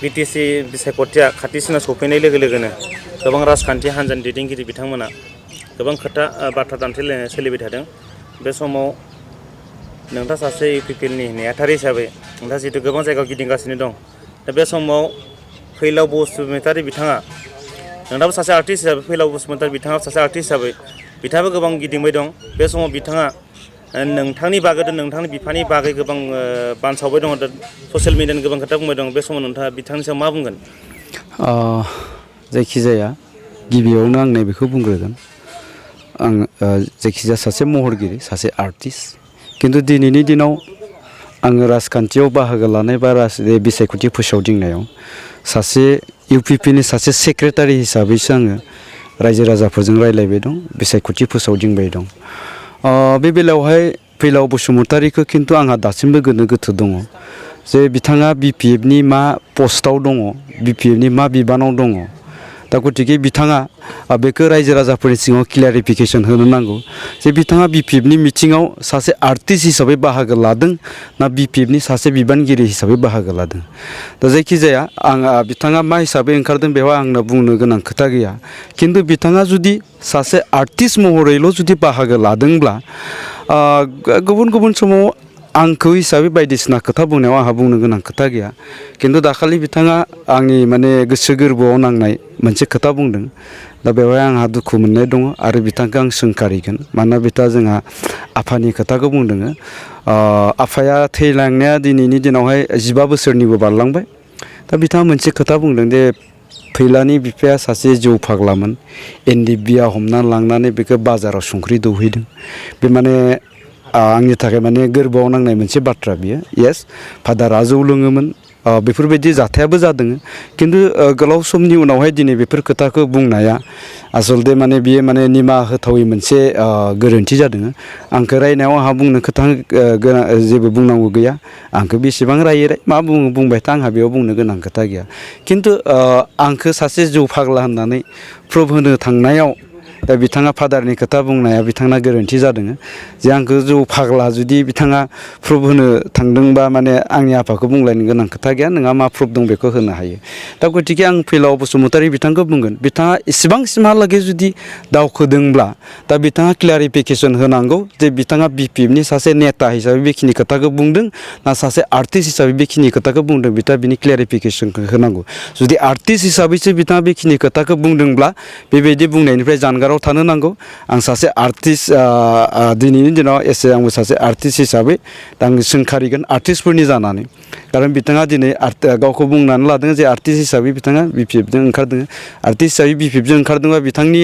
BTC बिसायख'थिया खाथिसिनाव सफैनाय लोगो लोगोनो गोबां राजखान्थि हान्जानि दैदेनगिरि बिथांमोना गोबां खोथा बाथ्रा दान्थेलायनाय सोलिबाय थादों। बे समाव नोंथाङा सासे इउपिपिएलनि नेहाथारि हिसाबै नोंथाङा जिहेतु गोबां जायगायाव गिदिंगासिनो दं, दा बे समाव फैलाव बसुमतारी बिथाङा, नोंथाङाबो सासे आर्टिस्ट हिसाबै, फैलाव बसुमतारी बिथाङाबो सासे आर्टिस्ट हिसाबै बिथाङाबो गोबां गिदिंबाय दं। बे समाव बिथाङा नोंथांनि बागै, नोंथांनि बिफानि बागै गोबां बानसावबाय दङ, ससियेल मिडियानि गोबां खोथा बुंबाय दं। बे समाव नोंथाङा बिथांनि सायाव मा बुंगोन? जायखिजाया गिबियावनो आं नैबेखौ बुंग्रोगोन, आं जायखिजाया सासे महरगिरि, सासे आर्टिस्ट, खिन्थु दिनैनि दिनाव आङो राजखान्थियाव बाहागो लानाय बा बिसायख'थि फोसावदिंनायाव सासे इउपिपिनि सासे सेक्रेटारि हिसाबैसो आङो रायजो राजाफोरजों रायज्लायबाय दं, बिसायख'थि फोसावदिंबाय दं। बे बेलायावहाय फैलाव बसुमतारीखौ खिन्थु आंहा दासिमबो गोनो गोथो दङ जे बिथाङा बिपिएफनि मा पस्टआव दङ, बिपिएफनि मा बिबानाव दङ। दा गतिके बिथाङा बेखौ रायजो राजाफोरनि सिङाव क्लियारिफिकेसन होनो नांगौ जे बिथाङा बिपिएफनि मिटिङाव सासे आर्टिस्ट हिसाबै बाहागो लादों ना बिपिएफनि सासे बिबानगिरि हिसाबै बाहागो लादों। दा जायखिजाया बिथाङा मा हिसाबै ओंखारदों बेवहाय आंनो बुंनो गोनां खोथा गैया, खिन्थु बिथाङा जुदि सासे आर्टिस्ट महरैल' जुदि बाहागो लादोंब्ला गुबुन गुबुन समाव आंखौ हिसाबै बायदिसिना खोथा बुंनायाव आंहा बुंनो गोनां खोथा गैया, खिन्थु दाखालि बिथाङा आंनि माने गोसो गोरबोआव नांनाय मोनसे खोथा बुंदों। दा बेवहाय आंहा दुखु मोननाय दङ आरो बिथांखौ आं सोंखारिगोन, मानोना बिथाङा जोंहा आफानि खोथाखौ बुंदों। आफाया थैलांनाया दिनैनि दिनावहाय 15 बोसोरनिबो बारलांबाय। दा बिथाङा मोनसे खोथा बुंदों जे फैलानि बिफाया सासे जौ फाग्लामोन, एनडिबिया हमना लांनानै बेखौ बाजाराव संख्रि दौहैदों। बे माने आंनि थाखाय माने गोरबोआव नांनाय मोनसे बाथ्रा बियो। येस, फादारा जौ लोङोमोन, बेफोरबायदि जाथायाबो जादों, खिन्थु गोलाव समनि उनावहाय दिनै बेफोर खोथाखौ बुंनाया आसलथे माने बियो माने निमाहा होथावै मोनसे गोरोन्थि जादों। आंखौ रायनायाव आंहा बुंनो खोथा जेबो बुंनांगौ गैया, आंखौ बेसेबां रायै मा बुंबाय था, आंहा बेयाव बुंनो गोनां खोथा गैया। खिन्थु आंखौ सासे जौ फाग्ला होननानै प्रुभ होनो थांनायाव दा बिथाङा फादारनि खोथा बुंनाया बिथांना गोरोन्थि जादों जे आंखौ जौ फाग्ला जुदि बिथाङा प्रुभ होनो थांदोंबा माने आंनि आफाखौ बुंलायनो गोनां खोथा गैया, नोंहा मा प्रुभ दं बेखौ होनो हायो। दा गतिके आं फैलाव बसुमतारी बिथांखौ बुंगोन, बिथाङा इसेबांसिमहालागै जुदि दावखोदोंब्ला दा बिथाङा क्लियारिफिकेसन होनांगौ जे बिथाङा बिपिएफनि सासे नेता हिसाबै बेखिनि खोथाखौ बुंदों ना सासे आर्टिस्ट हिसाबै बेखिनि खोथाखौ बुंदों, बिथाङा बिनि क्लियारिफिकेसनखौ होनांगौ। जुदि आर्टिस्ट हिसाबैसो बिथाङा बेखिनि खोथाखौ बुंदोंब्ला बेबायदि बुंनायनिफ्राय जानगाराव थानो नांगौ। आं सासे आर्टिस्ट, दिनैनि दिनाव आंबो सासे आर्टिस्ट हिसाबै दा आं सोंखारिगोन आर्टिस्टफोरनि जानानै, खारन बिथाङा दिनै गावखौ बुंनानै लादों जे आर्टिस्ट हिसाबै बिथाङा बिपिएफजों ओंखारदों। आर्टिस्ट हिसाबै बिपिएफजों ओंखारदोंबा बिथांनि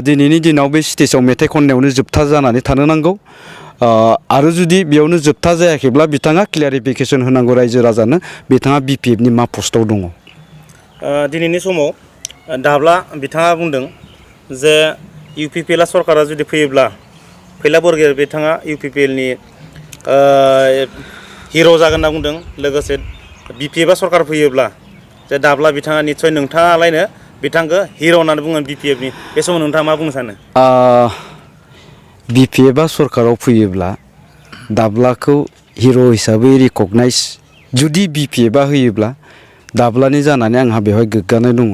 दिनैनि दिनाव बे स्टेजाव मेथाइ खननायावनो जोबथा जानानै थानो नांगौ। आरो जुदि बेयावनो जोबथा जायाखैब्ला बिथाङा क्लियारिफिकेसन होनांगौ रायजो राजानो, बिथाङा बिपिएफनि मा पस्टआव दङ। दिनैनि समाव दाब्ला बिथाङा बुंदों जे इउपिपिएलआ सरकारा जुदि फैयोब्ला फैला बरगयारी बिथाङा इउपिपिएलनि हिर' जागोन होनना बुंदों। लोगोसे बिपिएफआ सरकार फैयोब्ला जे दाब्ला बिथाङा निस्सय नोंथाङालायनो बिथांखौ हिर' होननानै बुङो बिपिएफनि। बे समाव नोंथाङा मा बुंनो सानो? बिपिएफआ सरकाराव फैयोब्ला दाब्लाखौ हिर' हिसाबै रिकगनाइज जुदि बिपिएफआ होयोब्ला दाब्लानि जानानै आंहा बेवहाय गोग्गानाय दङ।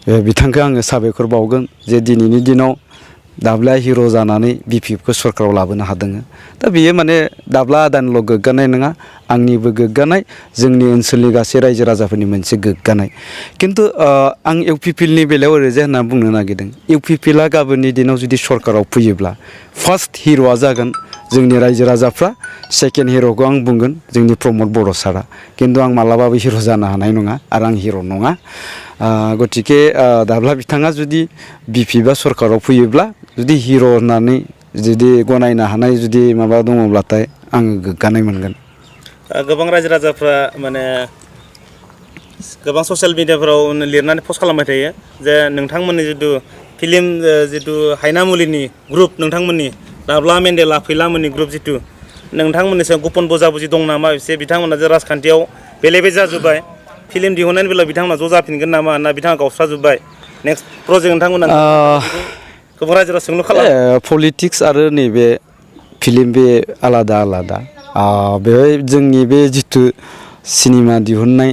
बिथांखौ आङो साबायखर बावगोन जे दिनैनि दिनाव दाब्लाया हिर' जानानै बिपिएफखौ सरकाराव लाबोनो हादों। दा बेयो माने दाब्ला आदानिल' गोग्गानाय नङा, आंनिबो गोग्गानाय, जोंनि ओनसोलनि गासै रायजो राजाफोरनि मोनसे गोग्गानाय। खिन्थु आं इउपिपिएलनि बेलायाव ओरैजाय होनना बुंनो नागिरदों, इउपिपिएलआ गाबोननि दिनाव जुदि सरकाराव फैयोब्ला फार्स्ट हिर'आ जागोन जोंनि रायजो राजाफ्रा, सेकेन्ड हिर'खौ आं बुंगोन जोंनि प्रमद बर' सारआ। खिन्थु आं मालाबाबो हिर' जानो हानाय नङा आरो आं हिर' नङा। गतिके दाब्ला बिथाङा जुदि बिपिएफआ सरकाराव फैयोब्ला जुदि हिर' होननानै जुदि गनायनो हानाय जुदि माबा दङब्लाथाय आङो गोग्गानाय मोनगोन। गोबां रायजो राजाफ्रा माने गोबां ससियेल मिडियाफोराव लिरनानै पस्ट खालामबाय थायो जे नोंथांमोननि जितु फिल्म जितु हायनामुलिनि ग्रुप, नोंथांमोननि दाब्ला मेन्डेला फैलामोननि ग्रुप जितु नोंथांमोननि सायाव गुपन बुजाबुजि दं नामा? एसे बिथांमोना जे राजखान्थियाव बेले बेजे जाजोब्बाय, फिल्म दिहुननायनि बेलायाव बिथांमोना ज' जाफिनगोन नामा ना बिथाङा गावस्राजोब्बाय? नेक्स्ट प्रजेक्ट नोंथांमोना गोबां रायजोफोरा सोंलु खालामो। पलिटिक्स आरो नैबे फिल्म बे आलादा आलादा। बेवहाय जोंनि बे जिथु सिनेमा दिहुननाय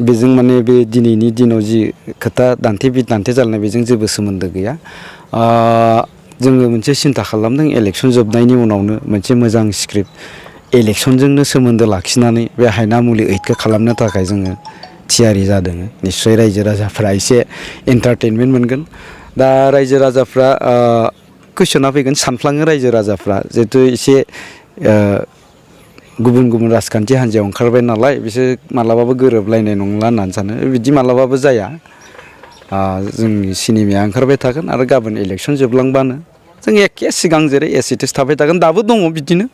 बेजों माने बे दिनैनि दिनाव जि खोथा दान्थे बिदान्थे जालायनाय बेजों जेबो सोमोन्दो गैया। जोङो मोनसे सिन्था खालामदों इलेक्सन जोबनायनि उनावनो मोनसे मोजां स्क्रिप्ट इलेक्सनजोंनो सोमोन्दो लाखिनानै बे हायनामुलि 8खौ खालामनो थाखाय जोङो थियारि जादों। निस्सय रायजो राजाफ्रा एसे एन्टारटेनमेन्ट मोनगोन। दा रायजो राजाफ्रा कुइसना फैगोन सानफ्लाङो रायजो राजाफ्रा जिहेथु एसे गुबुन गुबुन राजखान्थि हान्जायाव ओंखारबाय नालाय बिसोर मालाबाबो गोरोबलायनाय नंला होननानै सानो बिदि मालाबाबो जाया। जोंनि सिनेमाया ओंखारबाय थागोन आरो गाबोन इलेक्सन जोबलांबानो जों एखे सिगां जेरै एस इट इस थाबाय थागोन दाबो दङ बिदिनो